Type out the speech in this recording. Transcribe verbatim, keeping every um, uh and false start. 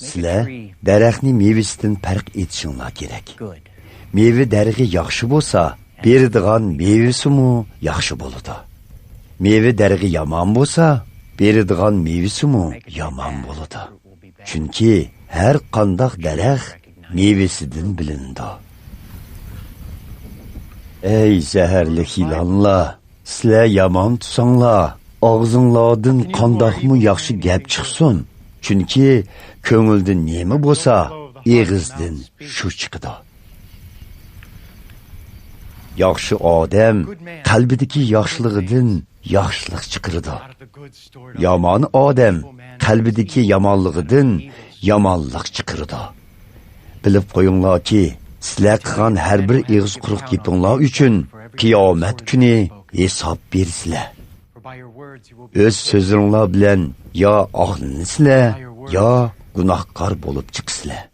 سىلەر دەرەخنى مېۋىسىدىن پەرق ئېتىشىڭلار كېرەك. مېۋە دەرىخى ياخشى بولسا، بېرىدىغان مېۋىسىمۇ ياخشى بولىدۇ. مېۋە دەرىخى يامان بولسا، بېرىدىغان مېۋىسىمۇ يامان بولىدۇ. چۈنكى ھەر قانداق دەرەخ مېۋىسىدىن بىلىنىدۇ. ئەي زەھەرلىك يىلانلار! سىلەر يامان تۇرساڭلار، ئاغزىڭلاردىن قانداقمۇ ياخشى گەپ چىقسۇن؟ چۈنكى كۆڭۈلدىن نېمە بولسا، ئېغىزدىن شۇ چىقىدۇ. ياخشى ئادەم قەلبىدىكى ياخشىلىقىدىن ياخشىلىق چىقىرىدۇ. يامان ئادەم قەلبىدىكى يامانلىقىدىن يامانلىق چىقىرىدۇ. بىلىپ قويۇڭلاركى، سىلەر قىلغان ھەر بىر ئېغىز قۇرۇق گېپىڭلار ئۈچۈن قىيامەت كۈنى ھېساب بېرىسىلەر. ئۆز سۆزلىرىڭلار بىلەن يا ئاقلىنىسىلەر، يا گۇناھكار بولۇپ چىقىسىلەر.